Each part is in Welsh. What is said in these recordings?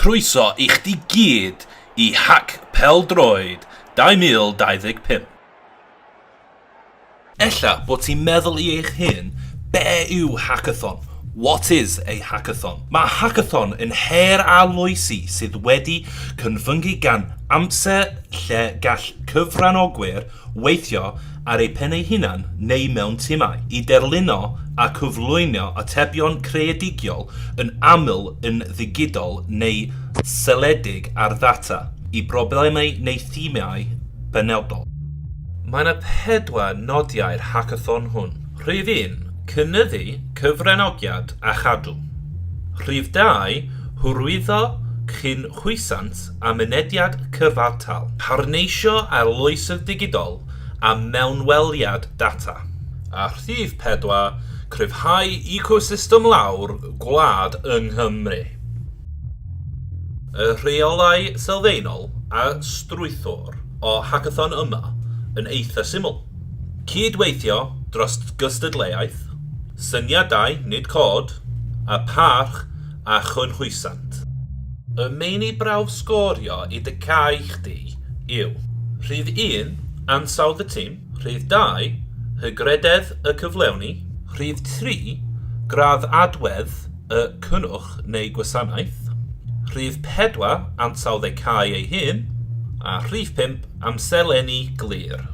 Croeso i chdi gyd i Hac Pêl-droed 2025. Ella bod ti'n meddwl i eich hun, be yw hackathon? What is a hackathon? Mae hackathon yn her arloesi sydd wedi cynfyngu gan amser lle gall cyfranogwyr weithio ar eu pen eu hunan neu mewn timau, i derlino a cyflwyno atebion creadigol yn aml yn ddigidol neu seiliedig ar ddata, i broblemau neu themâu penodol. Mae yna pedwar nodiau'r hackathon hwn. Rhif 1, cynyddu cyfranogiad a chadw. Rhif 2, hyrwyddo cynhwysiant a mynediad cyfartal, harneisio arloesedd digidol a mewnweliad data. A rhif 4, cryfhau ecosystem lawr gwlad yng Nghymru. Y rheolau sylfaenol a strwythur o hackathon yma yn eitha syml. Cyd-weithio dros gystadleuaeth, syniadau nid cod, a pharch a chynhwysiant. Y meini brawf sgorio i dy cae chdi yw, Rhif 1, ansawdd y tîm, Rhif 2, hygrededd y cyflawni, Rhif 3, gradd adwedd y cynnwch neu gwasanaeth, Rhif 4, ansawdd y cae ei hun, a Rhif 5, amserlenni glir.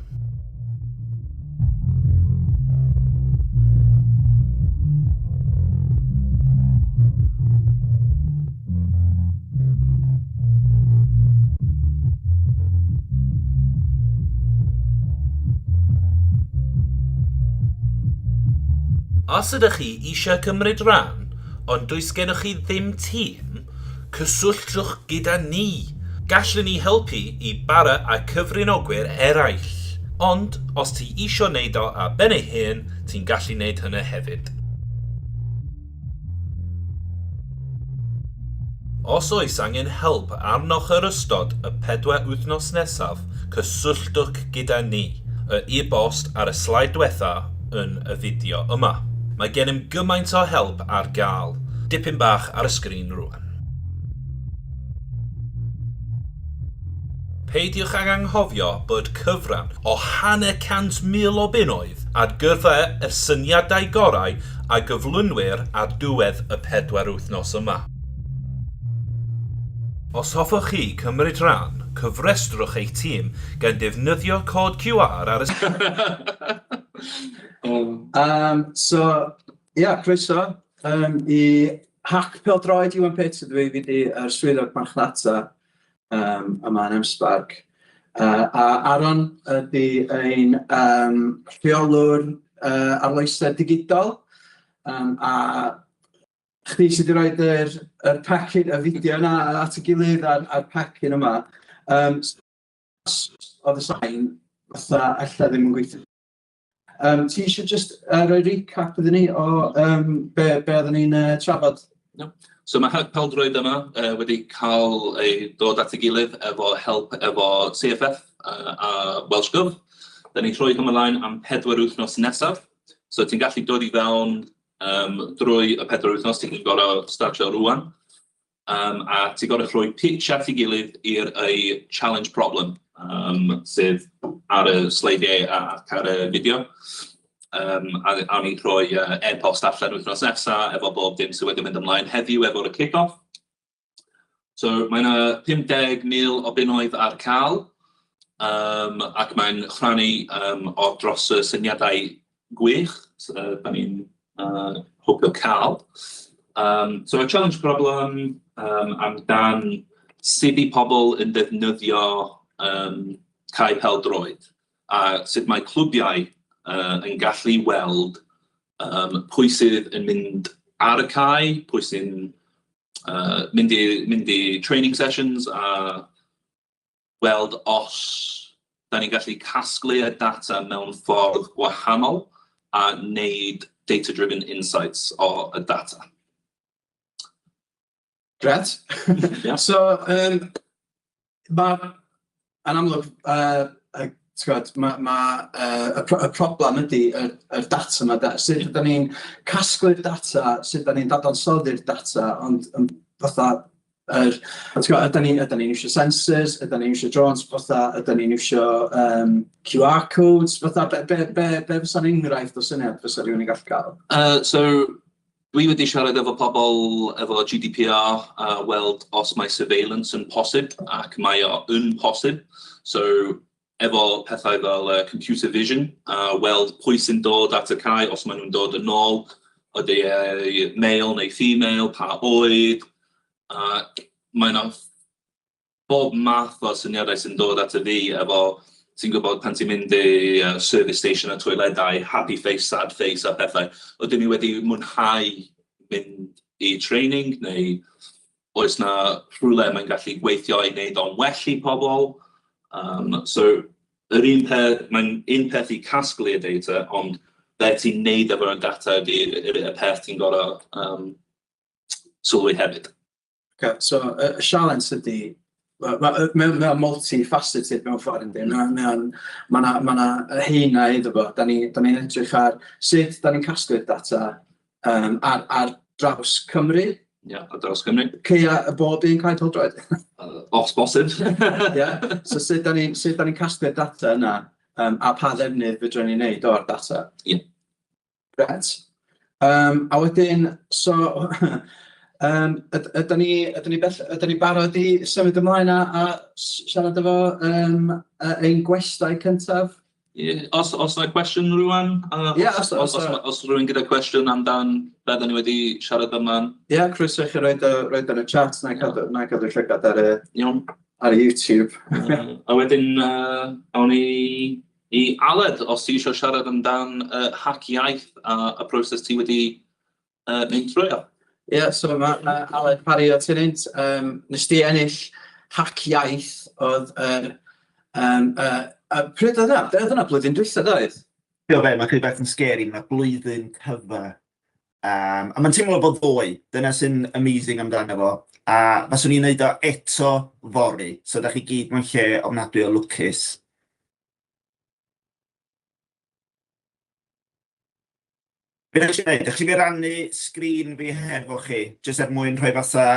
Os ydych chi eisiau cymryd rhan, ond does gennych chi ddim tîm, cysylltwch gyda ni! Gallwn ni helpu i bara â cyfranogwyr eraill. Ond os ti isio neud o ar ben ei hun, ti'n gallu neud hynna hefyd. Os oes angen help arnoch yr ystod y pedwar wythnos nesaf, cysylltwch gyda ni, y e-bost ar y sleid dwetha yn y fideo yma. Mae gennym gymaint o help ar gael. Dipyn bach ar y sgrin rwan. Peidiwch ag anghofio bod cyfran o hanner 100,000 o bunnoedd ar gyfer y syniadau gorau a gyflwynwyr ar diwedd y pedwar wythnos yma. Os hoffech chi cymryd rhan, cofrestrwch eich tîm gan defnyddio cod QR ar y So, ia, croeso i Hac Pêl-droed Iwan Pitts ydw i, fi 'di yr swyddog marchnata yma yn M-SParc. A Aaron ydy ein rheolwr arloesedd digidol, a chdi sydd wedi rhoid yr pecyn, y fideo yna at ei gilydd a'r pecyn yma. Oedd y sain fatha ella ddim yn gweithio. Ti eisiau jyst rhoi recap iddyn ni o be oedden ni'n trafod? Iawn. So mae Hac Pêl-droed yma wedi cael ei dod at ei gilydd efo help efo CFF a Welsh Gov. Da ni'n rhoi hwn ymlaen am 4 wythnos nesaf. So ti'n gallu dod i fewn drwy y 4 wythnos, ti'n gorfod startio rwan. A ti'n gorfod rhoi pitch at ei gilydd i'r ei challenge problem sydd ar y sleidiau ac ar y fideo. A awn ni rhoi e-bost allan wythnos nesaf efo bob dim sydd wedi mynd ymlaen heddiw efo'r kick-off. So mae yna 50,000 o bunnoedd ar cael ac mae'n rhannu o dros y syniadau gwych so, da ni'n hopio cael. So y challenge problem amdan sut i pobl yn defnyddio cae pêl-droed a sut mae clwbiau yn gallu weld pwy sydd yn mynd ar y cae, pwy sy'n mynd i training sessions a weld os da ni'n gallu casglu y data mewn ffordd gwahanol a wneud data-driven insights o y data. Gret. So, ma', yn amlwg, ti'n gwbod, ma' y problem ydy yr data 'ma de. Sut ydyn ni'n casglu'r data, sut ydyn ni'n dadansoddi'r data, ond fatha Yr, ti'n gwbod, ydan ni, ydan ni'n iwsio sensors, ydan ni'n iwsio drones, fatha, ydan ni'n iwsio QR codes, fatha, be, be, be, be fysa'n enghraifft o syniad fysa rhywun yn gallu cael? So, dwi wedi siarad efo pobl efo GDPR a weld os mae surveillance yn posib, ac mae o yn posib. So, efo pethau fel computer vision, a weld pwy sy'n dod at y cae, os maen nhw'n dod yn ôl, ydy e male neu female, pa oed, a mae yna bob math o syniadau sy'n dod at y fi efo, ti'n gwybod pan ti'n mynd i service station a toiledau, happy face, sad face a pethau. Ydyn ni wedi mwynhau mynd i training neu oes na rhywle mae'n gallu gweithio i wneud o'n well i pobl? So, yr un peth, mae'n un peth i casglu y data, ond be ti'n neud efo'r data ydy y peth ti'n gorfod sylwi hefyd. Okay, so y sialens ydy, mae o'n multi-faceted mewn ffordd, yndi? Mae 'na ma 'na heina iddo fo. Da ni'n ni edrych ar sut da ni'n casglu'r data ar draws Cymru. Ie, yeah, ar draws Cymru. Caea y bob un cae pêl-droed. Os bosib. Ie, so sut da ni'n casglu'r data yna a pa ddefnydd fedrwn ni wneud o'r data. Ie. Gret. A wedyn, so, ydyn ni barod i symud ymlaen a siarad efo ein gwestai cyntaf? Ie, os yna cwestiwn rwan? Ie, os rhywun gyda cwestiwn amdan be da ni wedi siarad yma. Ie, croeso i chi roed yn y chat, na i cadw llygad ar y, ar y YouTube. A wedyn, awn ni i Aled, os ti eisiau siarad amdan Hac Iaith a y proses ti wedi mynd trwy o. Ie, yeah, so mae ma Aled Parry o Tinint. Nes di ennill Hac Iaith oedd yr... pryd oedd hwnna? Oedd hwnna blwyddyn dwytha, doedd? Ti'n be, mae rhywbeth yn scary, mae blwyddyn cyfa. A mae'n teimlo bod ddoe, dyna sy'n amazing amdano fo. A faswn i'n neud o eto fory, so da chi gyd mewn lle ofnadwy o lwcus. Be ddech chi'n neud? Ydych chi'n rannu sgrin fi hefo chi, jyst er mwyn rhoi fatha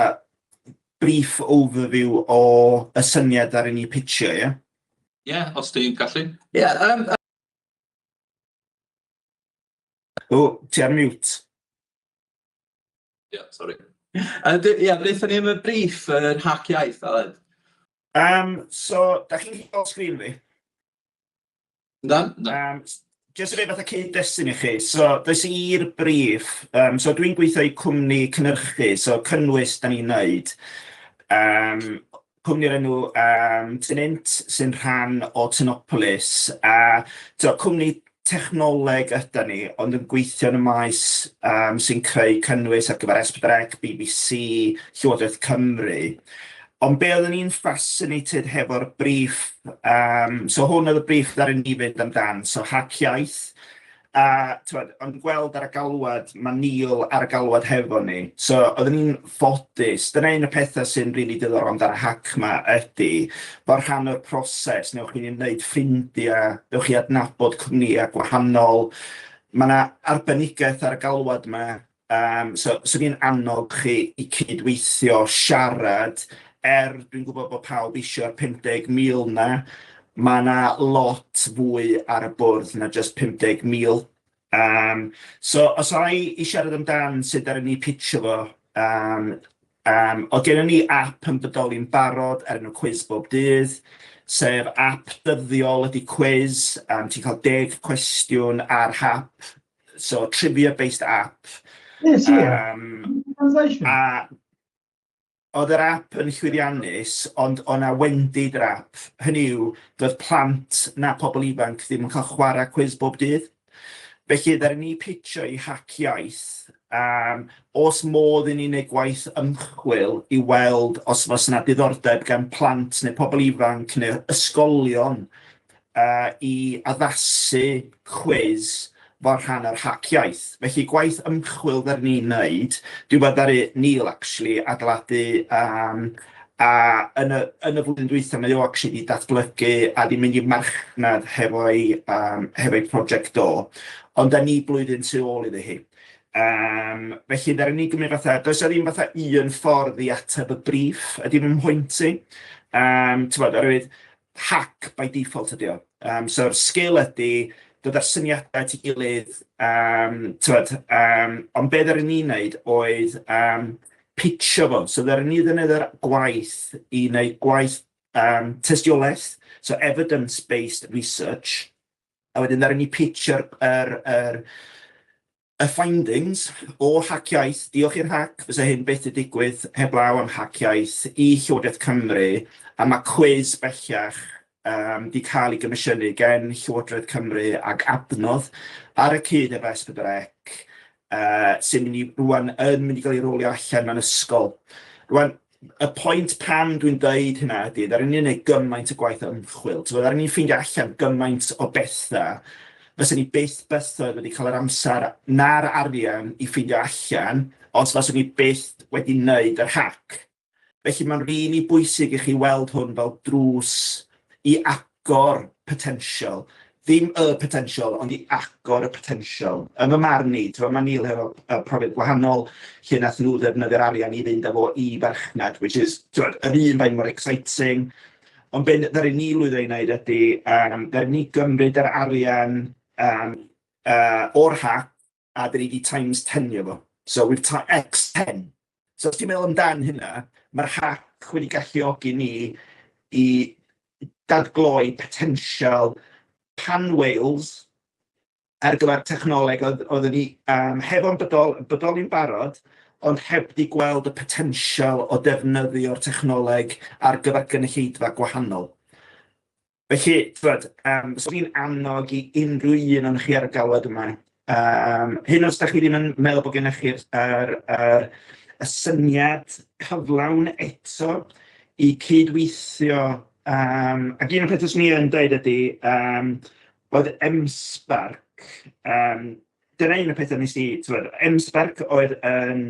brief overview o y syniad ar ni pitchio, ie? Ie, yeah, os ti'n gallu. Ie. Yeah. O, ti ar mute. Ie, yeah, sorry. Ie, yeah, wnaethon ni am y brief yr Hac Iaith, Aled? So, da chi'n gweld sgrin fi? Yndan? Jyst i roi fatha cyd-destun i chi, so does i'r brief, so dwi'n gweithio i cwmni cynhyrchu, so cynnwys da ni'n neud. Cwmni'r enw Tinint sy'n rhan o Tinopolis, a so, cwmni technoleg yda ni, ond yn gweithio yn y maes sy'n creu cynnwys ar gyfer S4C, BBC, Llywodraeth Cymru. Ond be oeddwn ni'n fascinated hefo'r brief, so hwn oedd y brief ddaru ni fynd amdan, so Hac Iaith, a t'mod, o'n gweld ar y galwad, mae Neil ar y galwad hefo ni, so oeddwn ni'n ffodus. Dyna un o'r pethau sy'n rili diddorol amdano hac ma ydy, bod rhan o'r proses, newch chi wneud ffrindiau, newch chi adnabod cwmnïau gwahanol, mae yna arbenigaeth ar y galwad yma, so ni'n annog chi i cydweithio, siarad, er dwi'n gwybod bod pawb eisiau'r 50,000 na, mae yna lot fwy ar y bwrdd na just 50,000. So os ai i siarad amdan sut ddaru ni pitcho fo, oedd gennym ni app yn bodoli'n barod ar enw Cwis Bob Dydd, sef app dyddiol ydy cwis, ti'n cael 10 cwestiwn ar hap, so trivia-based app. Yes, yeah. Translation. A oedd yr app yn llwyddiannus, ond oedd 'na wendid yr app. Hynny yw, doedd plant na pobl ifanc ddim yn cael chwarae cwis bob dydd. Felly, ddaru ni pitcho i Hac Iaith, oes modd i ni wneud gwaith ymchwil i weld os oes yna diddordeb gan plant neu pobl ifanc neu ysgolion i addasu cwis fel rhan o'r Hac Iaith. Felly gwaith ymchwil ddaru ni'n wneud, dwi'n meddwl ddaru Neil actually adeiladu, a yn y flwyddyn dwytha mae o actually wedi datblygu a di mynd i'r marchnad hefo'i prosiect o. Ond da ni blwyddyn tu ôl iddi hi. Felly ddaru ni gymryd fatha, does 'na ddim fatha un ffordd i ateb y briff, ydy fy mhwynt i. Tibod, oherwydd hack by default ydy o. So'r sgil ydy dod â'r syniadau at ei gilydd, tibod, ond be ddaru ni wneud oedd pitcho fo. So ddaru ni ddefnyddio'r gwaith i wneud gwaith tystiolaeth, so evidence-based research, a wedyn ddaru ni pitcho'r yr, yr, y findings o Hac Iaith, diolch i'r hac, fysa hyn byth 'di digwydd heblaw am Hac Iaith, i Llywodraeth Cymru, a mae cwis bellach 'di cael ei gomisiynu gen Llywodraeth Cymru ac Adnodd ar y cyd efo S4C, sy'n mynd i rŵan yn mynd i gael ei rolio allan mewn ysgol. Rŵan, y pwynt pam dwi'n deud hynna ydy, ddaru ni wneud gymaint o gwaith ymchwil, tibod, ddaru ni ffeindio allan gymaint o bethau fysen ni byth bythoedd wedi cael yr amser na'r arian i ffeindio allan os faswn ni byth wedi wneud yr hac. Felly mae'n rili bwysig i chi weld hwn fel drws i agor potensial. Ddim y potensial, ond i agor y potensial. Yn fy marn i, tibod, mae Neil hefo profiad gwahanol lle nath nhw ddefnyddio'r arian i fynd â fo i farchnad, which is, tibod, yr un faint mor exciting. Ond be ddaru ni lwyddo i wneud ydy, ddaru ni gymryd yr arian o'r hac a dan ni 'di times tenio fo. So we've x 10. So os ti'n meddwl amdan hynna, mae'r hac wedi galluogi ni i dadgloi potensial pan Wales ar gyfer technoleg oedd oeddwn ni hefo'n bodoli'n barod, ond heb 'di gweld y potensial o defnyddio'r technoleg ar gyfer gynulleidfa gwahanol. Felly, tibod, 'swn i'n annog i unrhyw un ohonoch chi ar y galwad yma, hyn os dach chi ddim yn meddwl bod gennych chi'r yr, yr, y syniad cyflawn eto i cydweithio, ac un o'r pethau 'swn i yn dweud ydy, oedd M-SParc, dyna un o'r pethau wnes i, tibod, M-SParc oedd yn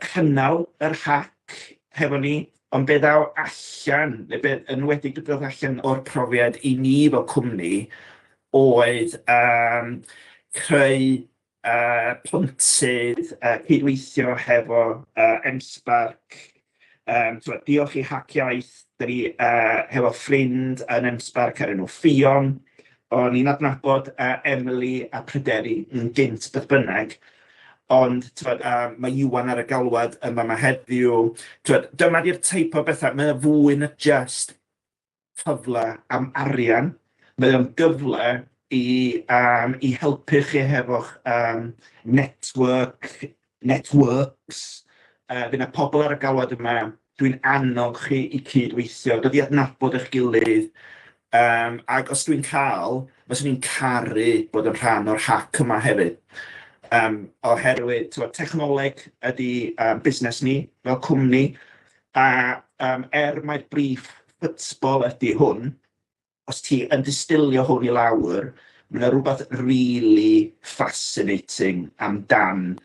cynnal yr hac hefo ni, ond be ddaw allan, neu be yn enwedig be ddaw allan o'r profiad i ni fel cwmni, oedd creu pontydd, cydweithio hefo M-SParc. Tibod, diolch i Hac Iaith, dan ni hefo ffrind yn M-SParc ar enw Ffion. O'n i'n adnabod Emily a Pryderi yn gynt beth bynnag, ond tibod, mae Iwan ar y galwad yma 'ma heddiw. Tibod, dyma 'di'r teip o bethau, mae o fwy na jyst cyfle am arian, mae o'n gyfle i helpu chi hefo'ch network, networks. Fydd 'na pobl ar y galwad yma, dwi'n annog chi i cydweithio, dod i adnabod eich gilydd, ac os dwi'n cael, fyswn i'n caru bod yn rhan o'r hac yma hefyd. Oherwydd, tibod, technoleg ydy busnes ni fel cwmni, a er mai'r briff football ydy hwn, os ti yn distilio hwn i lawr, mae 'na rywbeth really fascinating amdan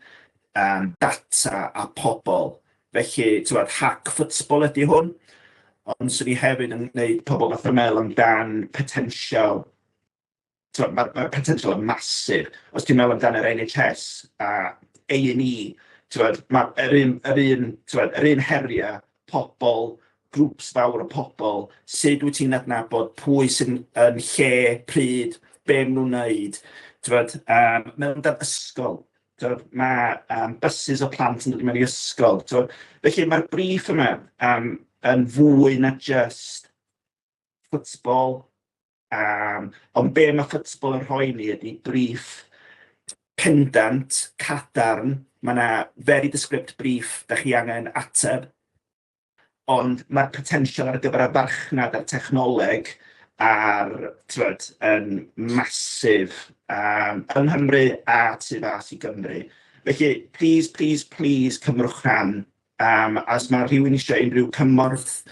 data a pobl. Felly, tibod, hac football ydy hwn, ond 'swn i hefyd yn gwneud pobl fatha meddwl amdan potensial, tibod, ma'r potensial yn massive. Os ti'n meddwl amdan yr NHS a A&E, tibod, ma' yr un, tibod, yr un heriau, pobl, grŵps fawr o pobl, sut wyt ti'n adnabod pwy sy'n yn lle, pryd, be maen nhw'n wneud, tibod, meddwl amdan ysgol, tibod, ma' buses o plant yn dod i mewn i ysgol, tibod. Felly mae'r briff yma yn fwy na jyst football, ond be mae football yn rhoi ni ydy briff pendant, cadarn, mae 'na very descript briff dach chi angen ateb, ond mae'r potensial ar gyfer y farchnad a'r technoleg a'r, tibod, yn massive yng Nghymru a tu fas i Gymru. Felly, please, please, please cymrwch rhan. A os mae rhywun eisiau unrhyw cymorth,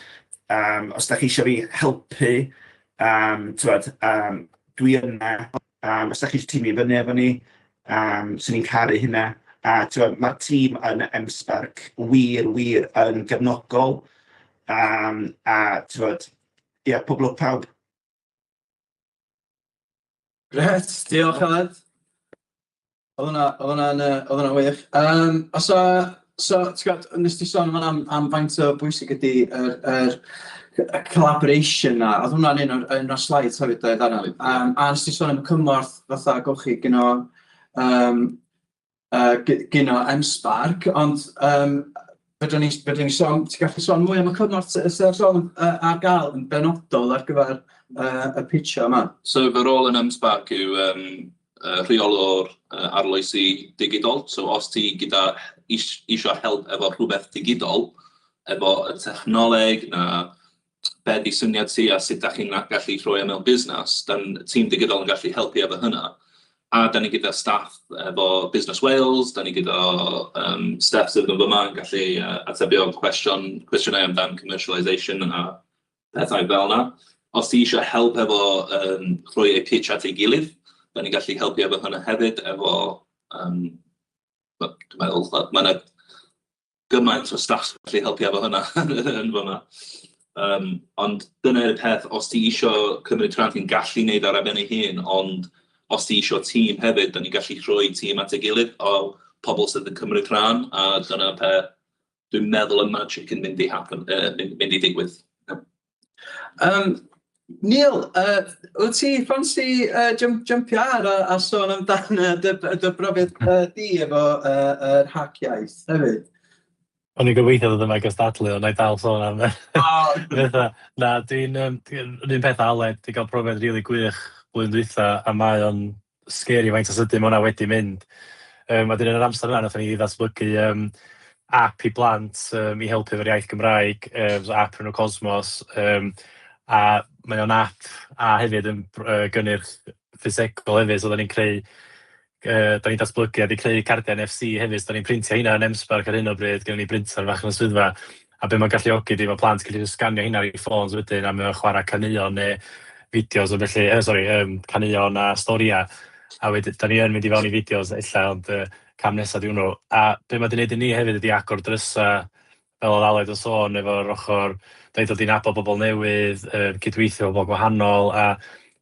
os dach chi eisiau fi helpu, tibod, dwi yna. Os dach chi eisiau tîmio fyny efo ni, 'swn i'n caru hynna. A tibod, mae'r tîm yn M-SParc wir, wir yn gefnogol. A tibod, ia, pob lwc pawb. Grêt, diolch Aled. Oedd hwnna'n wych. So, ti'n gwybod, nes ti sôn am, am faint o bwysig ydy yr collaboration na. Oedd hwnna'n un o'r slides hefyd, oedd yna. A nes ti sôn am y cymorth fatha gewch chi gyno M-SParc, ond fedrwn ni sôn, ti'n gallu sôn mwy am y cymorth sydd ar gael yn benodol ar gyfer y pitcho yma? So fy rôl yn M-SParc yw rheolwr arloesi digidol. So os ti gyda isio help efo rhywbeth digidol, efo y technoleg na be di syniad ti a sut da chi'n gallu rhoi e mewn busnes, dan tîm digidol yn gallu helpu efo hynna. A da ni gyda staff efo Business Wales, da ni gyda staff sydd yn fyma yn gallu atebio cwestiynau amdan commercialisation a pethau fel yna. Os ti eisiau help efo rhoi ei pitch at ei gilydd, da ni'n gallu helpu efo hynna hefyd, efo, dwi'n meddwl, mae yna gymaint o staff sy'n gallu helpu efo hynna yn fyma. Ond dyna'r peth, os ti isio cymryd rhan, ti'n gallu neud ar ben ei hun, ond os ti isio tîm hefyd, da ni'n gallu rhoi tîm at ei gilydd o pobl sydd yn cymryd rhan, a dyna peth dwi'n meddwl y magic yn mynd i happen, mynd i digwydd. Neil, wyt ti ffansi jumpio ar a sôn amdan dy brofiad di efo yr Hac Iaith hefyd? O'n i'n gobeithio ddod yma i gystadlu, ond na i dal sôn am fatha, na, dwi'n yr un peth â Aled, 'di cael profiad rili gwych blwyddyn dwytha, a mae o'n scary faint o sydyn ma' hwnna wedi mynd. A wedyn yn yr amser yna wnaethon ni ddatblygu app i blant i helpu efo'r iaith Gymraeg, so app enw Cosmos, a mae o'n app a hefyd yn gynnyrch ffisegol hefyd, so 'dan ni'n creu 'dan ni'n datblygu a 'di creu cardiau NFC hefyd, so 'dan ni'n printio heina yn M-SParc ar hyn o bryd, gynnon ni brinter fach yn y swyddfa, a be ma'n galluogi 'di ma' plant gallu sganio heina ar eu ffôns wedyn a mae o'n chwarae caneuon neu fideos a felly, sori, caneuon a storïau, a wedyn 'dan ni yn mynd i fewn i fideos ella, ond cam nesa 'di hwnnw. A be ma' 'di neud i ni hefyd ydi agor drysa, fel oedd Aled yn sôn, efo'r ochr, 'dan ni'n dod i nabod bobl newydd, cydweithio efo bobl gwahanol, a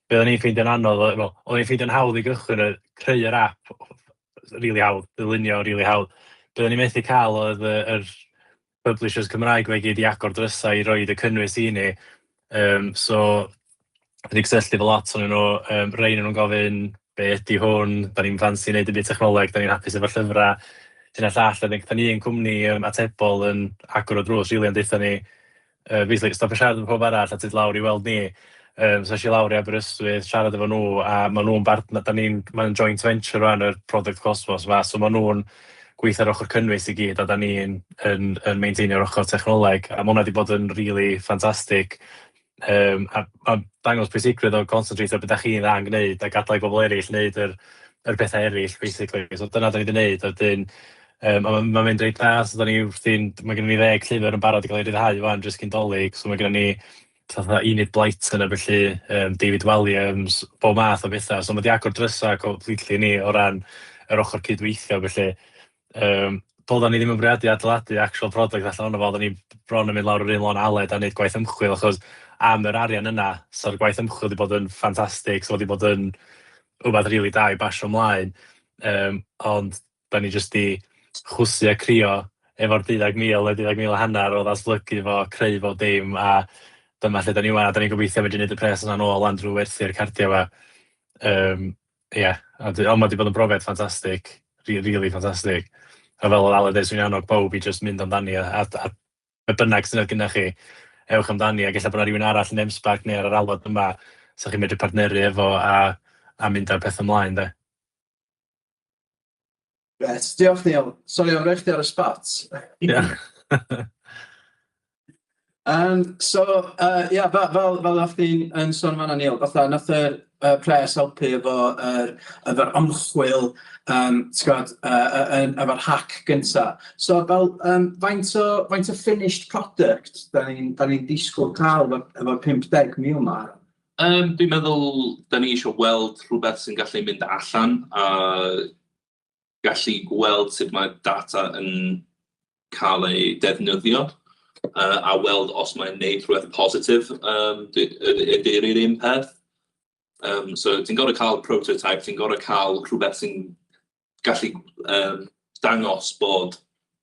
be oedden ni'n ffeindio'n anodd, wel, oedden ni'n ffeindio'n hawdd i gychwyn y creu yr app, rili hawdd, dylunio rili hawdd. Be oedden ni'n methu cael oedd yr publishers Cymraeg 'ma i gyd i agor drysau i roid y cynnwys i ni. So dan ni'n cysylltu efo lot ohonyn nhw, rhai ohonyn nhw'n gofyn be ydy hwn, da ni'n ffansi wneud dim byd technoleg, da ni'n hapus efo llyfrau, hyn a llall. A gaethon ni un cwmni atebol yn agor y drws rili, ond deutha ni basically stopio siarad efo pawb arall a tyd lawr i weld ni. So es i lawr i Aberystwyth, siarad efo nhw, a maen nhw'n bartner, da ni'n, mae'n joint venture rwan yr product Cosmos 'ma, so maen nhw'n gweithio ar ochr cynnwys i gyd a da ni'n yn maintainio'r ochr technoleg, a ma' hwnna 'di bod yn rili ffantastig. A dangos pwysigrwydd o concentrate ar be dach chi'n dda yn gwneud a gadael i bobl eraill wneud yr pethau eraill basically. So dyna dan ni 'di wneud, a wedyn ma'n mynd reit dda, so dan ni wrthi'n, mae gynnon ni 10 llyfr yn barod i gael eu rhyddhau ŵan jyst cyn Dolig, so mae gynnon ni fatha Enid Blyton a felly, David Walliams, bob math o bethau. So mae 'di agor drysau completely i ni o ran yr ochr cydweithio felly. Doeddan ni ddim yn bwriadu adeiladu actual product allan ohono fo, oeddan ni bron yn mynd lawr yr un lôn Aled a neud gwaith ymchwil, achos am yr arian yna, sa'r gwaith ymchwil 'di bod yn ffantastig, so 'di bod yn wbath rili da i basio ymlaen. Ond da ni jyst 'di chwysu a crio efo'r 12,000 neu 12,500 o ddatblygu fo, creu fo dim, a dyma lle da ni ŵan, a da ni'n gobeithio medru neud y pres yna nôl ŵan drwy werthu'r cardiau 'ma. Ie, ond ma' 'di bod yn brofiad ffantastig, rili ffantastig. A fel oedd Aled deud, 'swn i'n annog pawb i jyst mynd amdani a be bynnag syniad gynna chi, ewch amdani, ac ella bod 'na rywun arall yn M-SParc neu ar yr alwad yma 'sa chi'n medru partneru efo a mynd â'r peth ymlaen de. Grêt, diolch Neil. Sori am roi chdi ar y spot. Ia. So, ia, fel o'ch chdi'n yn sôn fan'na Neil, fatha nath yr pres helpu efo'r ymchwil, ti'n gwbod, efo'r hac gynta. So fel, faint o finished product da ni'n disgwyl cael efo'r 50,000 'ma? Dwi'n meddwl da ni eisiau weld rhywbeth sy'n gallu mynd allan a gallu gweld sut mae data yn cael ei defnyddio a weld os mae'n neud rhywbeth positif ydy'r un peth. So ti'n gorfod cael prototype, ti'n gorfod cael rhywbeth sy'n gallu dangos bod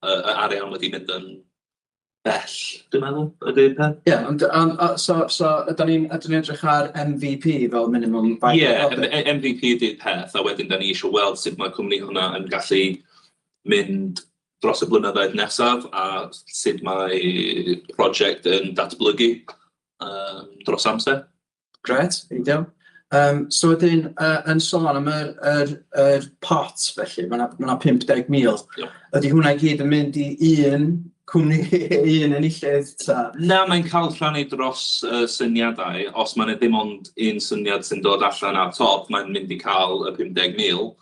y arian wedi mynd yn bell, dwi'n meddwl, ydy'r peth. Ie, ond so ydyn ni'n ydyn ni'n edrych ar MVP fel minimum viable product? Ie, MVP ydy'r peth, a wedyn da ni eisiau weld sut mae cwmni hwnna yn gallu mynd dros y blynyddoedd nesaf a sut mae prosiect yn datblygu dros amser. Grêt, ideal. So wedyn, yn sôn am yr pot felly, mae 'na ma 50,000. Ydy hwnna i gyd yn mynd i un cwmni, un enillydd, ta? Na, mae'n cael rhannu dros syniadau. Os mae'n ddim ond un syniad sy'n dod allan ar top, mae'n mynd i cael y 50,000.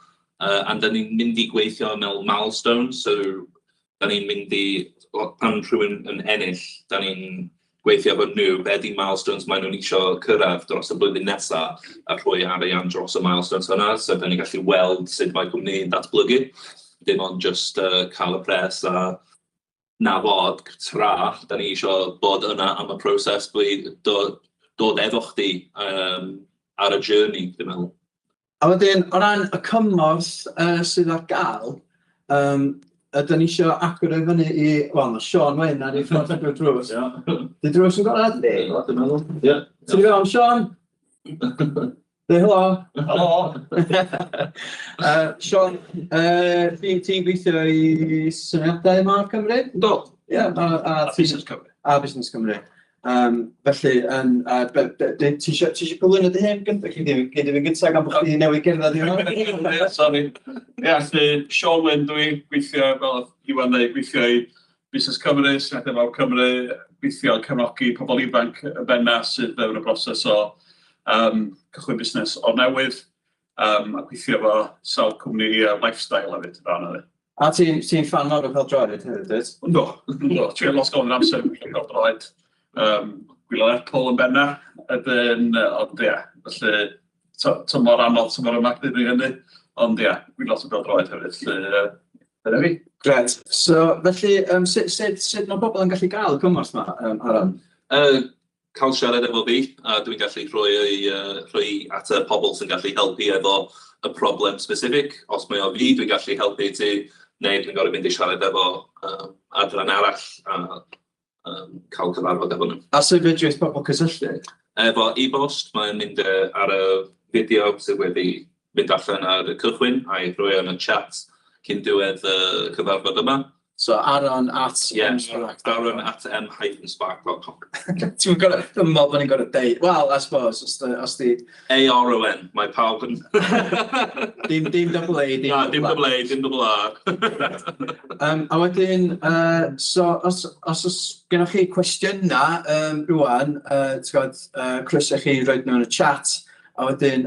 A da ni'n mynd i gweithio mewn milestones, so da ni'n mynd i, pan rhywun yn ennill, da ni'n gweithio efo nhw, be di milestones maen nhw'n eisiau cyrraedd dros y blwyddyn nesaf a rhoi arian dros y milestones hynna, so da ni'n gallu weld sut mae cwmni'n datblygu, dim ond just cael y pres a na fod tra, da ni eisiau bod yna am y proses, dod efo chdi ar y journey, dwi'n meddwl. A wedyn, o ran y cymorth sydd ar gael, ydyn ni eisiau agor o i fyny i... Wel, mae Sean Wyn ar ei ffordd drwy'r drws. Di drws yn gorau? Di, dwi'n meddwl. Ie. Ti'n fewn, Sean? Deu helo. Helo. Sean, ti'n gweithio i Syniadau Mawr Cymru? Do. Ie, a Busnes Cymru. A Busnes Cymru. Felly, ti eisiau cyflwyno dy hun gyntaf? Gei di fynd gyntaf gan bod chdi newydd gerdded i hwnna? Ie, sori. Ie, felly, Sean Wyn dwi, gweithio, fel oedd Iwan dweud, gweithio i Busnes Cymru, Syniadau Mawr Cymru, gweithio yn cefnogi pobl ifanc yn benna sydd fewn y broses o cychwyn busnes o'r newydd, a gweithio efo sawl cwmni lifestyle hefyd, rhan o. A ti'n ti ffan mawr o pêl-droed hefyd, dwyt? Yndw, yndw. Trio lot o'n amser yn pêl-droed. Gwylio Lerpwl yn benna, ydyn, ond ie, felly tymor anodd tymor yma gyda hynny, ond ie, gwylio lot o bêl-droed hefyd, felly dyna fi. Grêt. So, felly, sut mae pobl yn gallu gael y cymorth yma, Aron? Cael siarad efo fi, a dwi'n gallu rhoi at y pobl sy'n gallu helpu efo y problem specific. Os mae o fi, dwi'n gallu helpu ti, neu dwi'n gorfod mynd i siarad efo adran arall a cael cyfarfod efo nhw. A sut fedrith pobl cysylltu? Efo e-bost, mae'n mynd ar y fideo sydd wedi mynd allan ar y cychwyn a'i rhoi yn y chat cyn diwedd y cyfarfod yma. So Aaron at m-spark. Aaron@m-spark.com. Ti'n gorau, dwi'n meddwl bod ni'n gorau deud, well, I suppose, os di Aron, mae pawb yn Dim double A, dim Na, dim double A, dim double R. A wedyn, so os gennych chi cwestiynau rwan, ti'n gwybod, croeso chi roid nhw yn y chat, a wedyn,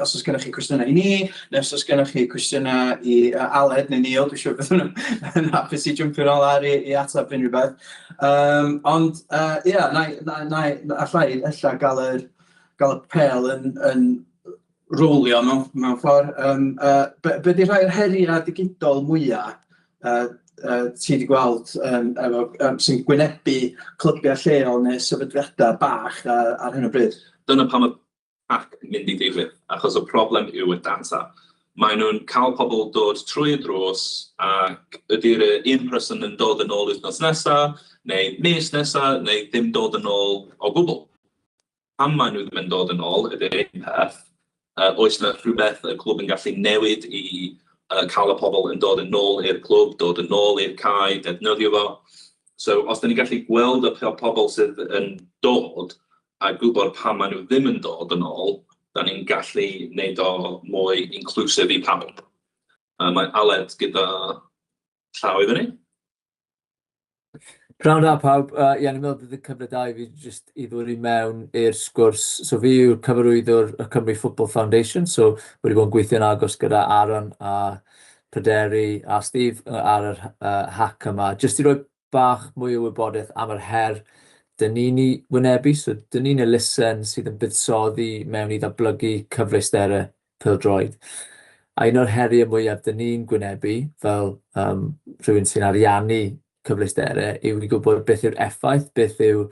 os oes gennych chi cwestiynau i ni, neu os oes gennych chi cwestiynau i Aled neu Neil, dwi'n siŵr bydden nhw'n yn hapus i jumpio nôl ar i ateb unrhyw beth. Ond, ie, na, allai ella gael y pêl yn rolio mewn ffordd. Be di rhai o'r heriau digidol mwyaf ti wedi gweld sy'n gwynebu clybiau lleol neu sefydliadau bach ar hyn o bryd? Dyna pam y hac yn mynd i digwydd, achos y problem yw y data. Maen nhw'n cael pobl dod trwy y drws ac ydy'r un person yn dod yn ôl wythnos nesaf, neu mis nesaf, neu ddim dod yn ôl o gwbl. Pam maen nhw ddim yn dod yn ôl ydy'r un peth. Oes yna rhywbeth y clwb yn gallu newid i cael y pobl yn dod yn ôl i'r clwb, dod yn ôl i'r cae, defnyddio fo? So, os da ni'n gallu gweld y pobl sydd yn dod a gwybod pam maen nhw ddim yn dod yn ôl, da ni'n gallu wneud o mwy inclusive i pawb. Mae Aled gyda llaw i fyny. Pnawn da pawb. Ie, ni'n meddwl bydd y cyfle da i fi jyst i ddod i mewn i'r sgwrs. So fi yw'r cyfarwyddwr y Cymru Football Foundation, so wedi bod yn gweithio'n agos gyda Aaron a Pryderi a Steve ar yr hac yma. Jyst i roi bach mwy o wybodaeth am yr her dyn ni'n ei wynebu. So dyn ni'n elusen sydd yn buddsoddi mewn i ddatblygu cyfleusterau pêl-droed. A un o'r heriau mwyaf dyn ni'n gwynebu fel rhywun sy'n ariannu cyfleusterau yw i gwybod beth yw'r effaith, beth yw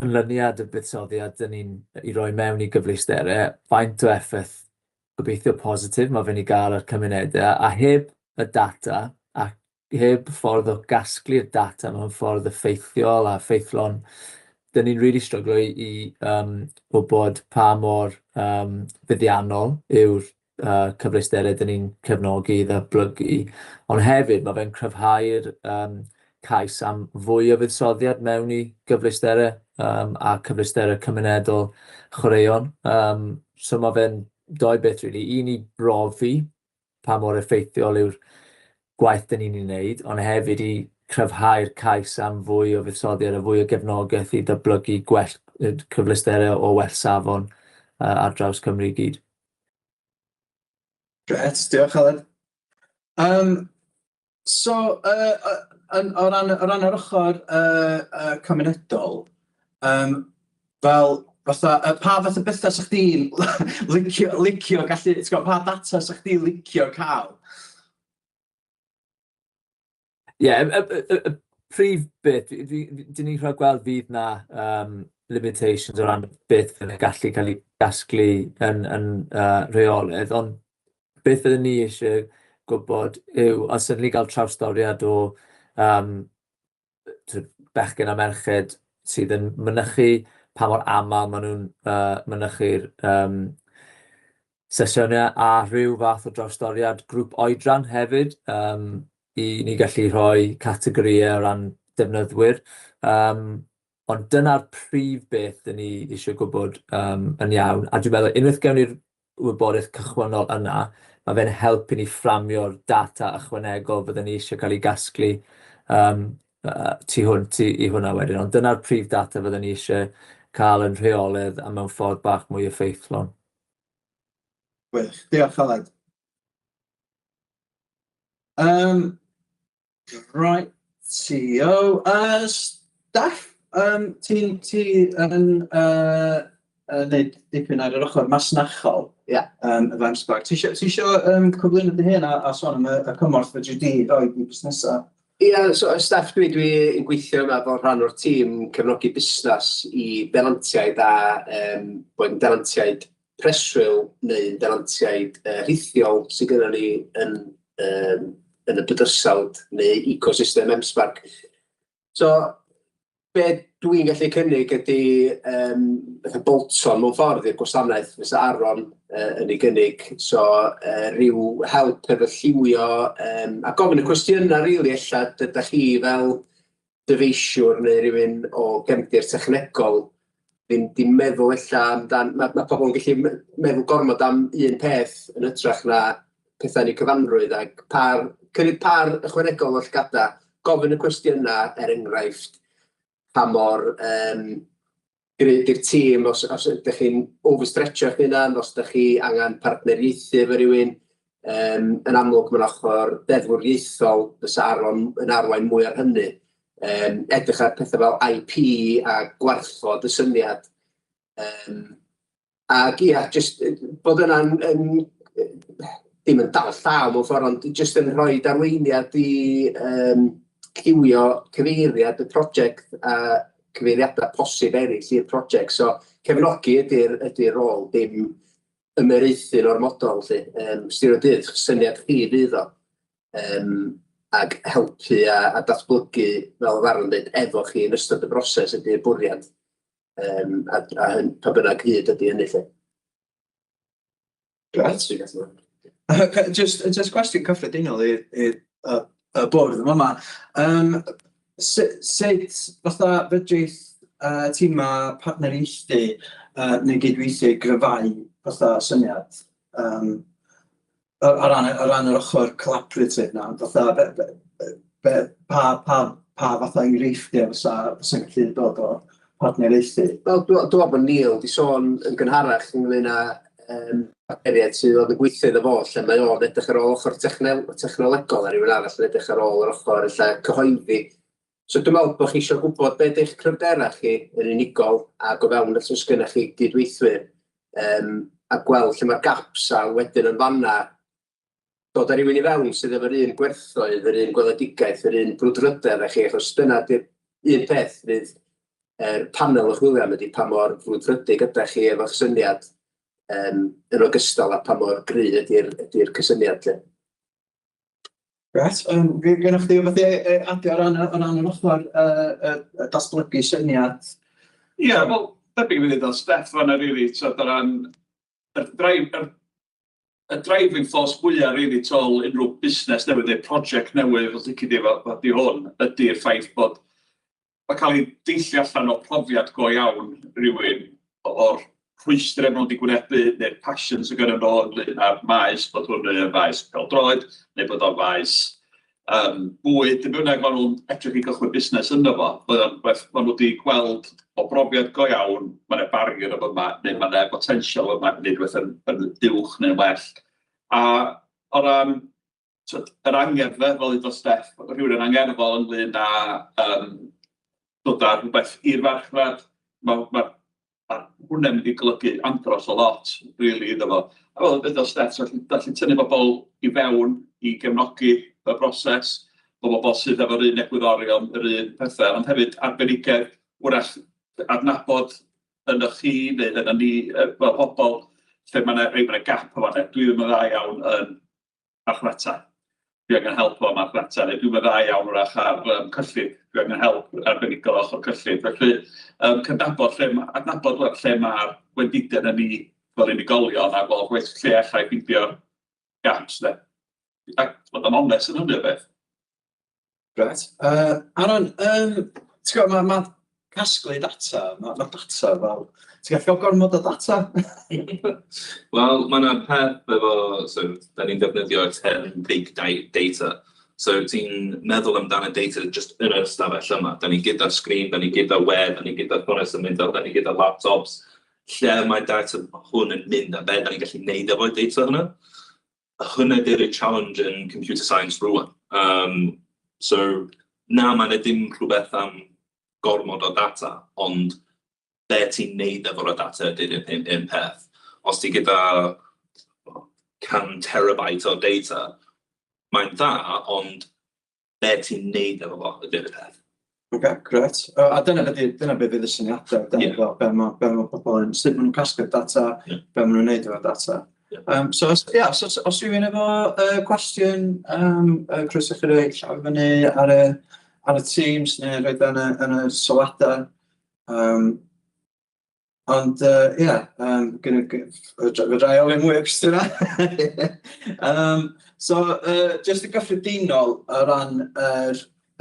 canlyniad y buddsoddiad dyn ni'n ei roi mewn i gyfleusterau, faint o effaith Gobeithio positif mae fe'n ei gael ar cymunedau, a heb y data a heb ffordd o gasglu'r data mewn ffordd effeithiol a ffeithlon, dyn ni'n really stryglo i wybod pa mor fuddiannol yw'r cyfleusterau dyn ni'n cefnogi i ddatblygu. Ond hefyd mae fe'n cryfhau'r cais am fwy o fuddsoddiad mewn i gyfleusterau a cyfleusterau cymunedol chwaraeon. So mae fe'n dou beth really. Un, i brofi pa mor effeithiol yw'r gwaith dyn ni'n ei wneud, ond hefyd i cryfhau'r cais am fwy o fuddsoddiad a fwy o gefnogaeth i ddatblygu gwell cyfleusterau o well safon ar draws Cymru i gyd. Grêt, diolch, Aled. So, o ran yr ochr cymunedol, fel fatha, pa fath o bethau sa chdi'n licio gallu, ti'n gwbod, pa data sa chdi'n licio cael? Ie, yeah, y prif beth, dyn ni'n rhaid gweld fydd na limitations o ran beth fydd yn gallu cael ei gasglu yn rheolaidd, ond beth fyddwn ni eisiau gwybod yw, os ydyn ni gael trawstoriad o bechgyn a merched sydd yn mynychu, pa mor aml maen nhw'n mynychu'r sesiynau, a rhyw fath o drawstoriad grŵp oedran hefyd, i ni gallu rhoi categorïau o ran defnyddwyr. Ond dyna'r prif beth dyn ni eisiau gwybod yn iawn. A dwi'n meddwl, unwaith gewn ni'r wybodaeth cychwynnol yna, mae fe'n helpu ni fframio'r data ychwanegol fyddwn ni eisiau cael ei gasglu tu hwnt i hwnna wedyn. Ond dyna'r prif data fyddwn ni eisiau cael yn rheolaidd a mewn ffordd bach mwy effeithlon. Gwych, diolch, Aled. Right, CEO. Steph, ti'n ti yn neud dipyn ar yr ochr masnachol efo M-SParc. Ti isio cyflwyno dy hun a sôn am y cymorth fedri di roi i busnesau? Ia, so Steph dwi yn gweithio yma fel rhan o'r tîm cefnogi busnes i denantiaid a bod yn denantiaid preswyl neu'n denantiaid rhithiol sydd gennym ni yn y bydysawd neu ecosystem M-SParc. So, be dwi'n gallu cynnig ydy fatha bolt-on mewn ffordd i'r gwasanaeth fysa Aaron yn ei gynnig. So, rhyw help efo lliwio a gofyn y cwestiynau rili ella ydych chi fel dyfeisiwr neu rywun o gefndir technegol ddim 'di meddwl ella amdan. Ma' pobl yn gallu meddwl gormod am un peth yn hytrach na pethau yn eu cyfanrwydd, ac par, cynnig par ychwanegol o llygada, gofyn y cwestiynau, er enghraifft, pa mor gryf 'di'r tîm, os ydych chi'n overstretcho eich hunan, os ydych chi angen partneriaethu efo rywun. Yn amlwg mae'n ochr deddfwriaethol fysa Aaron yn arwain mwy ar hynny. Edrych ar pethau fel IP a gwarchod y syniad. Ac ia, jyst bod yna'n ddim yn dal llaw mewn ffordd, ond jyst yn rhoi arweiniad i lliwio cyfeiriad y prosiect a cyfeiriadau posib eraill i'r prosiect. So cefnogi ydy'r rôl, dim ymyrraethu'n ormodol 'lly. Diwedd y dydd, syniad chi fydd o. Ac helpu a datblygu, fel oedd Aaron dweud, efo chi yn ystod y broses ydy'r bwriad. A pa bynnag hyd ydy hynny 'lly. Grêt. Just cwestiwn cyffredinol i'r y bwrdd yma. Sut fatha fedrith tîma partneriaethu neu gydweithio i gryfhau fatha syniad o ran yr ochr collaborative na, fatha be, pa fatha enghreifftiau fysa gallu dod o partneriaethu? Wel, dwi'n meddwl bod Neil 'di sôn yn gynharach ynglyn â partneriaeth sydd oedd yn gweithio iddo fo, lle mae o'n edrych ar ôl ochr technolegol a rhywun arall yn edrych ar ôl yr ochr ella cyhoeddi. So dwi'n meddwl bod chi eisiau gwybod be ydy'ch cryfderau chi yn unigol ac o fewn os oes gennych chi gydweithwyr a gweld lle mae'r gaps, a wedyn yn fanna dod â rhywun i fewn sydd efo'r un gwerthoedd, yr un gweledigaeth, yr un brwdfrydedd â chi, achos dyna 'di'r un peth fydd yr panel yn chwilio am, ydy pa mor frwdfrydig ydych chi efo'ch syniad. yn ogystal â pa mor gry ydy'r ydy cysyniad, 'lly. Grêt. Gennych chdi rywbeth i adio o ran yr ochr datblygu syniad? Ie, yeah, wel, debyg i fi ddweud o Steff fanna, really, so, o ran y driving force fwyaf, really, tu ôl unrhyw busnes newydd neu prosiect newydd, os lici di fel di hwn, ydy'r ffaith bod mae cael ei deillio allan o profiad go iawn rhywun o'r rhwystrau maen nhw wedi gwynebu neu'r passion sydd gyda nhw ynglyn â'r maes, bod hwn yn faes pêl-droed neu bod o'n faes bwyd, dim bynnag maen nhw'n edrych i gychwyn busnes ynddo fo, maen nhw wedi gweld o brofiad go iawn, mae yna barrier yma, neu mae yna potensial yma i wneud rhywbeth yn uwch neu'n well. A o ran yr angerdd, fel ddudodd Steff, rhywun yn angerddol ynglyn â dod â rhywbeth i'r farchnad, ma hwnna'n mynd i golygu andros o lot, really, iddo fo. A fel ddudodd Steff, so gallu tynnu bobl i fewn i gefnogi y broses, bod bobl sydd efo'r un egwyddorion, yr un pethau, ond hefyd arbenigedd, wrach adnabod yno chi neu yno ni fel pobl, lle mae yna ma gap o fanna. Dwi ddim yn dda iawn yn marchnata. Dwi angen help o marchnata, neu dwi'n dda iawn wrach ar cyllid. Dwi angen help arbenigol ochr cyllid. Felly, cydnabod lle, adnabod lle mae'r gwendidau yn ni fel unigolion a gweld lle allai ffeindio'r gaps, de. A bod yn onest yn hynny o beth. Grêt. Aaron, ti'n gwybod, ma casglu data, ma data fel, ti'n gallu cael gormod o data? Wel, mae yna peth efo, so, da ni'n defnyddio term big data. So ti'n meddwl amdano data just yn yr ystafell yma. Da ni gyda sgrin, da ni gyda we, da ni gyda ffonau symudol, da ni gyda laptops. Lle mae data hwn yn mynd a be da ni'n gallu neud efo'r data hwnna? Hwnna di'r challenge yn computer science rwan. So, na, mae yna dim rhywbeth am gormod o data, ond be ti'n neud efo'r data ydy'r un peth. Os ti gyda 100 terabyte o data, mae'n dda, ond be ti'n neud efo fo ydy'r peth. Oce, grêt. A dyna be fydd y syniadau, dyna fel be ma pobl yn, sut maen nhw'n casglu'r data, be maen nhw'n neud efo'r data. So, os, yeah, so, os rhywun efo cwestiwn, croeso chi roi llaw fyny ar y Teams neu roed yn y sylwadau. Ond, ie, yeah, fedra i ofyn mwy o cwestiynau. So, just yn gyffredinol o ran yr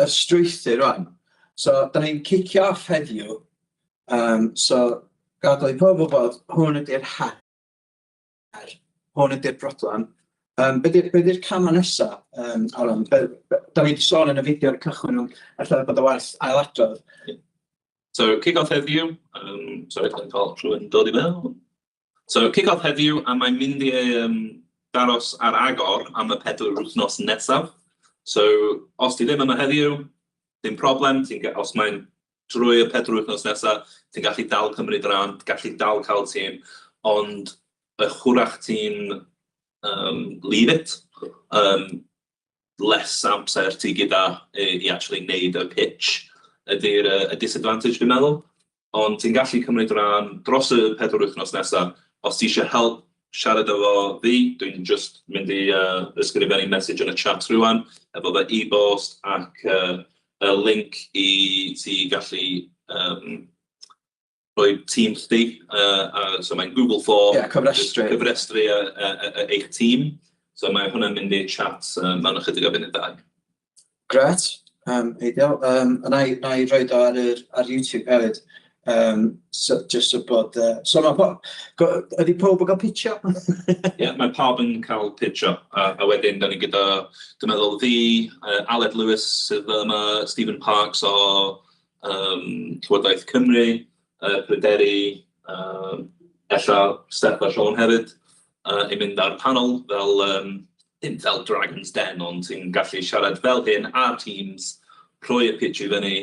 strwythur rwan. So, da ni'n cicio off heddiw. So, gadael i pob wybod, hwn ydy'r her. Hwn ydy'r broblem. Be 'di'r camau nesaf, Aaron? Da ni wedi sôn yn y fideo ar y cychwyn, ond ella bod o werth ailadrodd. So, kick-off heddiw, sorry, dwi'n cael rhywun dod i mewn. So, kick-off heddiw, a mae'n mynd i daros ar agor am y 4 wythnos nesaf. So, os ti ddim yma heddiw, dim problem, os mae'n drwy y 4 wythnos nesaf, ti'n gallu dal cymryd rhan, gallu dal cael tîm, ond y hwyrach ti'n leave it, less amser ti gyda i actually neud y pitch ydy'r y disadvantage, dwi'n meddwl. Ond ti'n gallu cymryd rhan dros y 4 wythnos nesaf. Os ti eisiau help siarad efo fi, dwi'n just mynd i ysgrifennu message yn y chat rwan, efo fy e-bost ac y link i ti gallu rhoi tîm chdi. So mae'n Google Form. Ie, cofrestru. Cyfrestru eich tîm. So mae hwnna'n mynd i'r chat mewn ychydig o funudau. Grêt, ideal. A na i roed o ar YouTube hefyd. So, just so bod... So mae ydy pob yn cael pitcho? Ie, yeah, mae pawb yn cael pitcho. A wedyn, da ni gyda, dwi'n meddwl fi, Aled Lewis sydd yma, Stephen Parks o Llywodraeth Cymru, Pryderi, ella Steph a Sean hefyd, i mynd ar panel fel, dim fel Dragon's Den, ond ti'n gallu siarad fel hyn ar Teams, rhoi y pitch i fyny,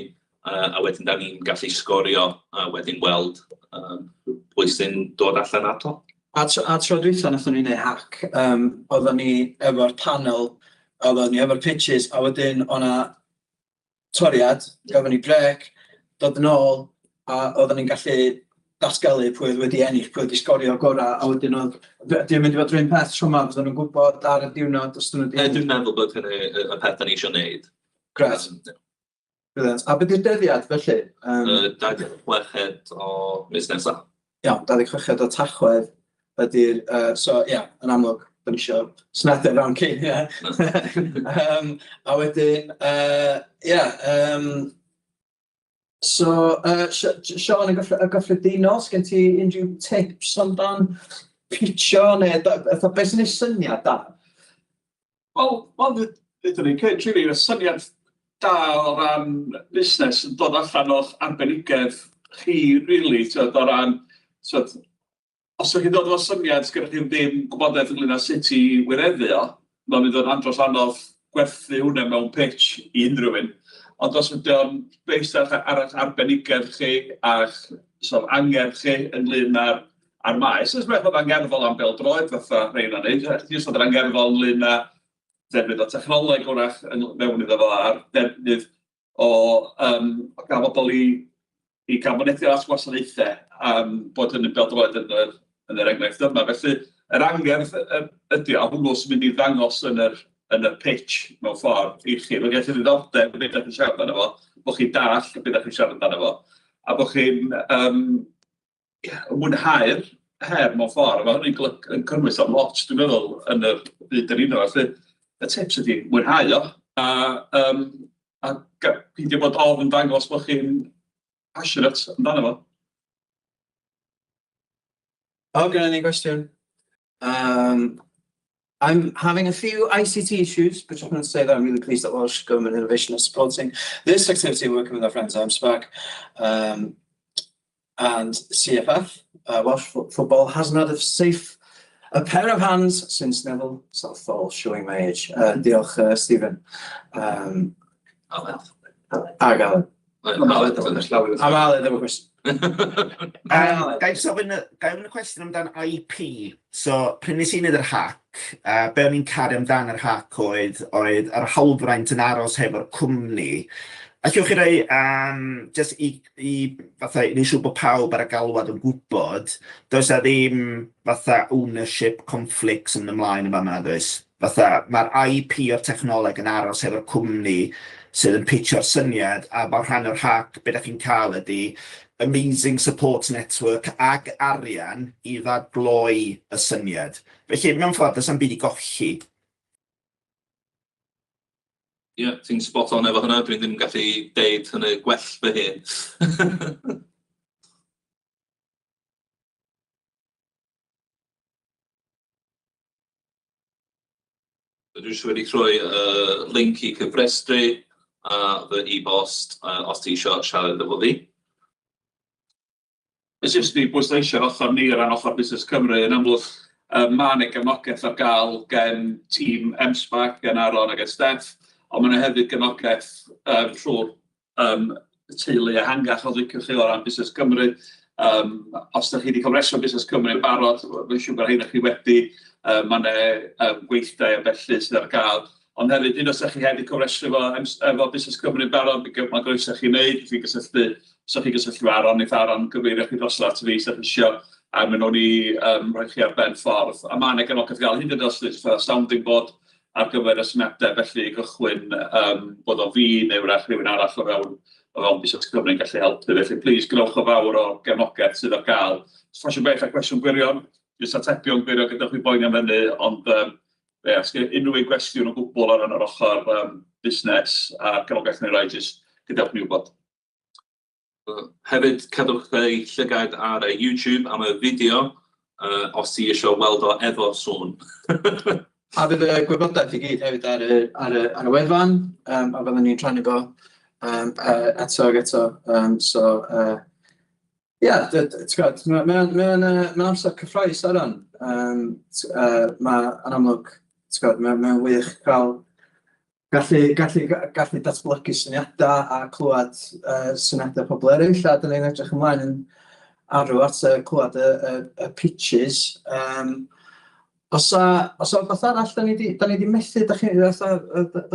a wedyn da ni'n gallu sgorio a wedyn weld pwy sy'n dod allan ato. A tro dwytha nathon ni wneud hack, oedden ni efo'r panel, oedden ni efo'r pitches, a wedyn o'na toriad, gafon ni brêc, dod yn ôl, a oedden ni'n gallu datgelu pwy oedd wedi ennill, pwy oedd wedi sgorio gorau, a wedyn oedd... Dwi'n mynd i fod rhywun peth tro yma, fydden nhw'n gwybod ar y diwrnod os dyn nhw wedi... Dwi'n meddwl bod hynny y peth da ni eisiau gwneud. Gret. Brilliant. A beth yw'r dyddiad felly? 26 o mis nesaf. Iawn, 26 o Tachwedd ydy'r... so ie, yeah, yn amlwg, da ni eisiau syniadau fewn cyn, ie. A wedyn, ie, so, Sean, yn gyffredinol, sgen ti unrhyw tips amdan pitio neu fatha beth sy'n ei syniad da? Wel, ddeuddwn ni, cynt, really, y syniad da o ran busnes yn dod allan o'ch arbenigedd chi, really, tyd, o ran, tyd, os ydych chi'n dod efo syniad, sgynnoch chi ddim gwybodaeth ynglyn â sut i wireddu o, mae'n mynd yn andros anodd gwerthu hwnna mewn pitch i unrhyw un. Ond os ydy o'n based ar eich arbenigedd chi a'ch sort of angerdd chi ynglyn â'r maes, os mae'n bod angerddol am bêl-droed fatha rhain o'n neud, jyst fod yn angerddol ynglyn â defnydd o technoleg wrach mewn iddo fo a'r defnydd o gael bobl i gael mynediad at gwasanaethau, bod hynny'n bêl-droed yn yr enghraifft yma. Felly, yr angerdd ydy o, hwnnw sy'n mynd i ddangos yn y pitch mewn ffordd i chi. Mae'n gallu ddiddordeb beth ydych chi'n siarad amdano fo, bod chi'n dallt beth ydych chi'n siarad amdano fo, a bod chi'n yeah, mwynhau'r her mewn ffordd. Mae hynny'n yn cynnwys am lot, dwi'n meddwl, yn y byd yr un o. Felly, y tips ydy mwynhau o, a peidio bod ofn dangos bod chi'n passionate amdano fo. O, gynna ni gwestiwn. I'm having a few ICT issues, but just want to say that I'm really pleased that Welsh Government Innovation is supporting this activity, working with our friends at M-SParc and CFF. Welsh football hasn't had a safe a pair of hands since Neville Southall, showing my age. Diolch, Stephen. Aled. Ag Aled. Aled. A ma Aled efo cwestiwn. Ga i ofyn y cwestiwn amdan IP? So, pryd nes i wneud yr hac, be o'n i'n caru amdan yr hac oedd yr hawlfraint yn aros hefo'r cwmni. Allwch chi roi, just i fatha, i wneud siŵr bod pawb ar y galwad yn gwybod, does 'na ddim fatha ownership conflicts yn ymlaen yn fan'na, does? Fatha, mae'r IP o'r technoleg yn aros hefo'r cwmni sydd yn pitio'r syniad, a mae rhan o'r hac, be da chi'n cael ydy amazing support network ag arian i ddadgloi y syniad. Felly, mewn ffordd, does 'na'm byd i golli. Ie, yeah, ti'n spot on efo hynna. Dwi'n ddim gallu deud hynny gwell fy hun. Dwi jyst wedi rhoi link i cyfrestru a fy e-bost os ti eisiau siarad efo fi. Nes jyst i bwysleisio'r ochr ni o ran ochr Busnes Cymru, yn amlwg mae yna gefnogaeth ar gael gen tîm M-SParc, gen Aaron a gen Steph, ond mae yna hefyd gefnogaeth trwy'r teulu ehangach o liciwch chi o ran Busnes Cymru. Os ydych chi wedi cofrestru Busnes Cymru yn barod, mae'n siŵr bod rhain chi wedi, mae yna gweithdai a felly sydd ar gael. Ond hefyd, un os ydych chi hefyd cofrestru efo Busnes Cymru yn barod, mae groeso chi wneud, chi gysylltu, os ydych chi gysylltu efo Aaron, neith Aaron gyfeirio chi drosodd at fi, os ydych chi isio, a maen nhw'n i rhoi chi ar ben ffordd. A mae yna gefnogaeth gael, hyd yn oed os ydych chi sounding board ar gyfer y syniadau, felly i gychwyn bod o fi neu wrach rhywun arall o fewn Busnes Cymru yn gallu helpu. Felly, please, gwnewch o fawr o gefnogaeth sydd ar gael. Os beth a cwestiwn gwirion, jyst atebion gwirion gyda chi boeni am hynny, ond ie, os gen unrhyw un gwestiwn o gwbl ar yr ochr busnes a gefnogaeth neu rai, jyst gadewch ni wybod. Hefyd, cadwch ei llygaid ar y YouTube am y fideo, os ti eisiau weld o efo sŵn. A fydd y gwybodaeth i gyd hefyd ar y wefan, a fyddwn ni'n rhannu fo eto ag eto. So, ie, ti'n gwybod, mae amser cyffrous, Aaron. Mae, yn amlwg, ti'n gwybod, mae wych cael gallu datblygu syniadau a clywed syniadau pobl eraill, a dyn ni'n edrych ymlaen yn arw at clywed y pitches. Os a rhywbeth arall da ni di methu, da chi'n gallu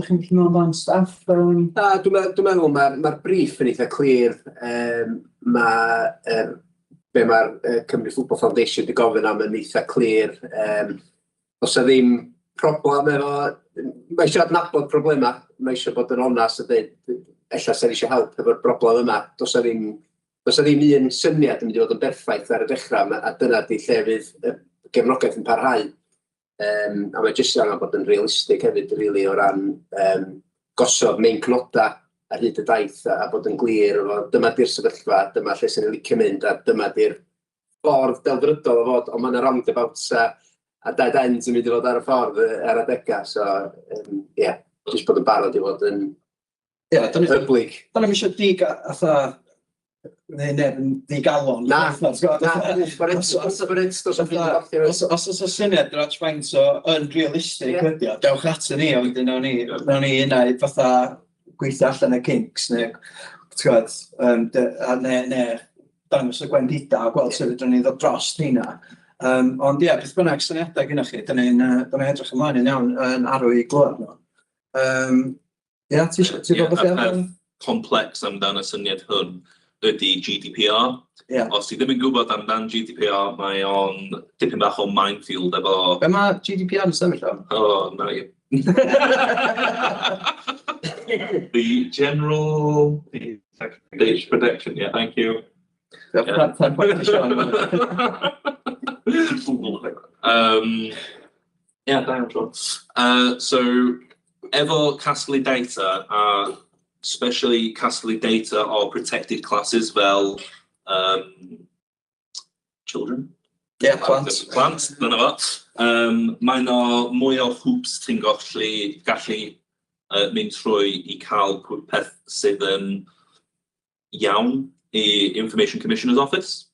meddwl amdan, Steff? Na, dwi'n meddwl mae'r brief yn eitha clir. Mae'r Be mae'r Cymru Football Foundation wedi gofyn am yn eitha clir. Os yna ddim problem efo... Mae eisiau adnabod problemau, mae eisiau bod yn onast a dweud, ella sy'n eisiau help efo'r broblem yma. Does 'na ddim un syniad yn mynd i fod yn berffaith ar y dechrau, a dyna di lle fydd y gefnogaeth yn parhau. A mae jyst angen bod yn realistig hefyd, really, o ran gosod meincnoda ar hyd y daith a bod yn glir efo dyma di'r sefyllfa, dyma lle sy'n licio mynd a dyma di'r ffordd delfrydol o fod, ond mae yna roundabouts a dead ends yn mynd i fod ar y ffordd ar adegau. So, yeah, jyst bod yn barod i fod yn Ie, da ni hyblyg. Da ni'n eisiau dig atha neu neb yn ddigalon. Na, na, Os oes syniad dros faint o yn realistig ydy o, dewch ato ni, a wedyn nawn ni unai fatha gweithio allan y kinks, neu, ti'n gwybod, neu dangos y gwendida a gweld sut fedrwn ni ddod dros hynna. Ond ie, beth bynnag syniadau gennych chi, dyn ni'n edrych ymlaen yn iawn yn arw i glywed nhw. Ie, ti eisiau bod beth complex amdan y syniad hwn ydy GDPR. Os ti ddim yn gwybod amdan GDPR, mae o'n dipyn bach o minefield efo. Be mae GDPR yn sefyll am? O, oh, na i. The General Data Protection, yeah, thank you. Yeah. Yeah, da iawn, Sean. So, efo casglu data, a especially casglu data o protected classes fel children. Yeah, plant. Plant, dyna fo. Mae yna mwy o hoops ti'n gallu mynd trwy i cael peth sydd yn iawn i Information Commissioner's Office.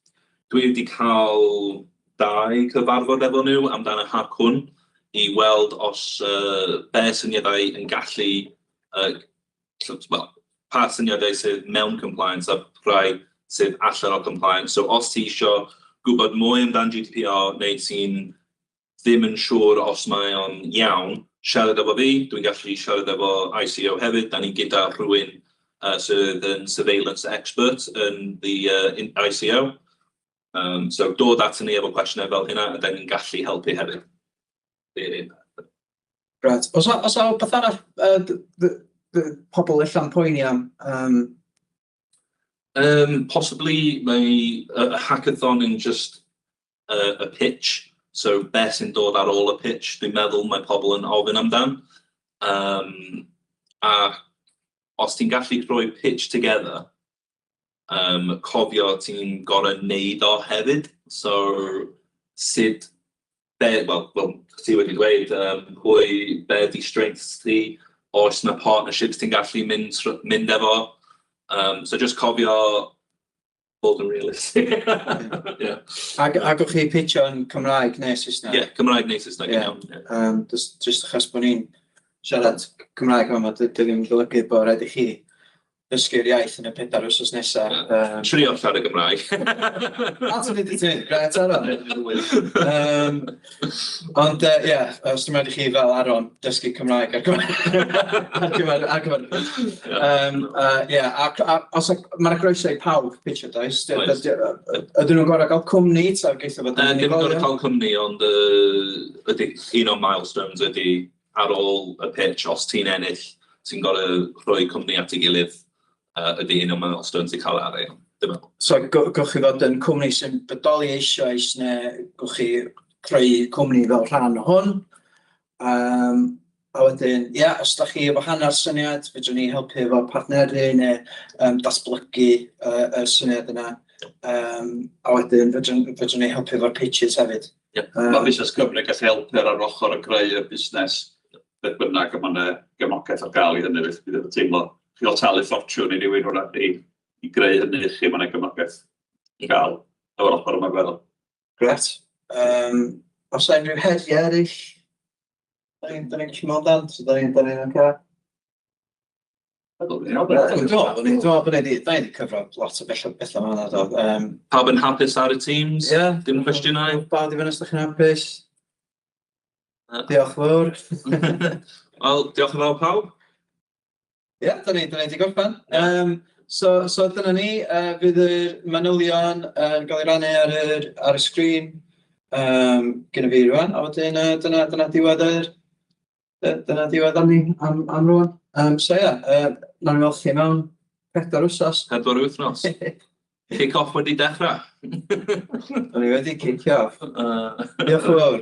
Dwi wedi cael dau cyfarfod efo nhw amdano hac hwn i weld os be syniadau yn gallu, well, pa syniadau sydd mewn compliance a rhai sydd allan o compliance. So os ti isio gwybod mwy amdan GDPR neu ti'n ddim yn siŵr os mae o'n iawn, siarad efo fi, dwi'n gallu siarad efo ICO hefyd, da ni gyda rhywun sydd yn surveillance expert yn the in ICO. So dod ato ni efo cwestiynau fel hynna, a da ni'n gallu helpu hefyd. Right. Os o beth arall pobl ella'n poeni am? Possibly mae a hackathon yn just a pitch. So beth sy'n dod ar ôl y pitch, dwi'n meddwl mae pobl yn ofyn amdan. A os ti'n gallu rhoi pitch together, cofio ti'n gorau neud o hefyd. So sut, be, well, ti wedi dweud, pwy, be di strengths ti, oes na partnerships ti'n gallu mynd efo. So just cofio bod yn realistic. Yeah. Ac o'ch chi pitcho yn Cymraeg neu Saesneg? Ie, yeah, Cymraeg neu Saesneg. Yeah. Yeah. Just achos bod ni'n siarad Cymraeg yma, dy ddim yn golygu bod rhaid i chi dysgu'r iaith yn y 4 wythnos nesaf. Yeah. Trio siarad Gymraeg. Na, ti'n ti'n gret, Aaron. Ond, ie, yeah, os dwi'n rhaid i chi fel Aaron dysgu Cymraeg ar gyfer. Yeah, a os mae'n groeso i pawb pitcho, does? Ydyn nhw'n gorau gael cwmni, ta geithio fod yn Ddim yn gorau cael cwmni, ond ydy, un o'r milestones ydy ar ôl y pitch, os ti'n ennill, ti'n gorau rhoi cwmni at ei gilydd, ydy un o'r milestones i cael ar ei. So, gewch chi fod yn cwmni sy'n bodoli eisoes, neu gewch chi creu cwmni fel rhan o hwn. A wedyn, ie, yeah, os da chi efo hanner syniad, fedrwn ni helpu efo partneru neu datblygu y syniad yna. A wedyn, fedrwn ni helpu efo'r pitches hefyd. Yeah. Mae Busnes Cymru gallu helpu ar ochr y greu y busnes beth bynnag, a mae'n gefnogaeth ar gael i hynny, felly bydd yn teimlo chi gael talu ffortiwn i rywun hwnna i greu hynny i chi, mae'n gefnogaeth i gael efo'r ochr ymarferol. Gret. Os yna unrhyw heriau eraill, da ni'n gallu meddwl dan, so da ni'n oce? Dwi'n meddwl bod ni wedi cyfro lot o bethau yma, do. Pawb yn hapus ar y Teams? Ie. Yeah. Dim cwestiynau? Pawb di fyny os ydych chi'n hapus? Diolch fawr. Wel, diolch yn fawr pawb. Ie, yeah, da ni wedi gorffen. So dyna ni. Fydd yr manylion yn cael ei rannu ar y sgrin gyda fi rwan. A wedyn dyna diwedd arni am rwan. So ie, yeah, nawn ni weld chi mewn 4 wythnos. 4 wythnos. Kick-off wedi dechrau. O'n i wedi kick off. Diolch yn fawr.